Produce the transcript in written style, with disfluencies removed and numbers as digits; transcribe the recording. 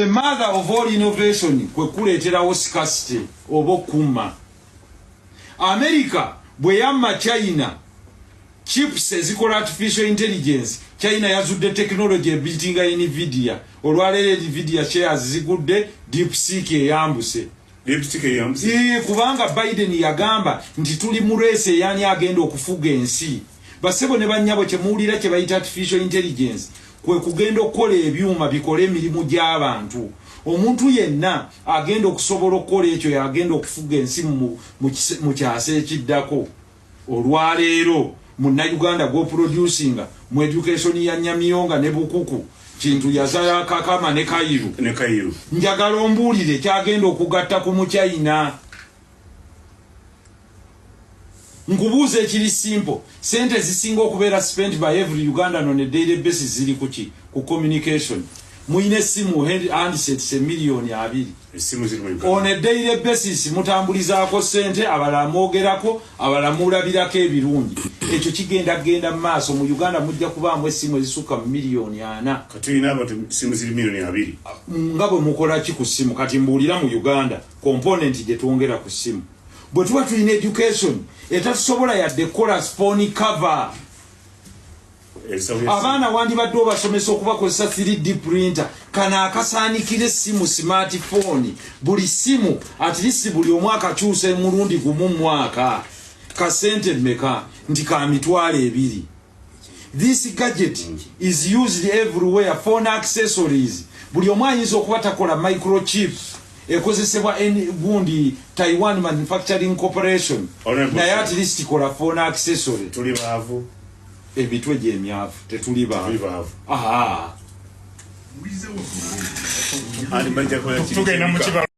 The mother of all innovation kwe kuleeterawo scarcity oba okumma. America bwe yamma China chips ezikola artificial intelligence, China yazudde technology ebitinga Nvidia. Olwaleero Nvidia shares zigudde, DeepSeek eyambuse. DeepSeek eyambuse. Kubanga Biden yagamba nti tuli mu race eyani agenda okufuga ensi. Basebo ne bannyabo, kye muwulira kye bayita artificial intelligence kwe kugenda okukola ebyuma bikole emirimu gy'abantu. Omuntu yenna agenda okusobola okukola ekyo yagenda okufuga ensi mu kyasa ekiddako. Olwaleero Munnayuganda gw'oproducinga mu education ya Nyamiyonga ne Bukuku, Kintu yazala Kakama ne Kairu, ne Kairu. Njagala ombuulire kyagenda okugatta ku Muchina. Nkubuuza ekiri simple: sente zisinga okubeera spent by every Ugandan on a daily basis ziri kuki? Ku communication. Muyina essimu, handsets 20 million. Essimu ziri mu Uganda. On a daily basis mutambulizaako sente, abalala mwogerako, abalala mulabirako ebirungi. Ekyo kigenda genda mu maaso. Mu Uganda mujja kubaamu essimu ezisukka mu 4 million. Katulina abantu essimu ziri 20 million. Nga bwe mukola ki ku ssimu? Kati mbuulira, mu Uganda component gye twongera ku ssimu, bwe tuba tulina education etatusobola yadde kukola phone cover. Ebisawo by'essimu. Abaana wandibadde obasomesa okubakozesa 3D printer, kano akasaanikira essimu, smartphone. Buli ssimu at least buli omwaka kyusa mulundi gumu mu mwaka. Kasente mmeka? Nti ka 20,000. This gadget is used everywhere. Phone accessories, buli omu ayinza okuba takola microchip ekozesebwa gundi Taiwan Manufacturing Corporation, Honorable naye Sir. at least kola phone accessory. Tuli baavu. Emitwe gyemyavu, tetuli Tuli baavu. baavu. Aha. Anti bajja kola. Tugenda mu kibalo.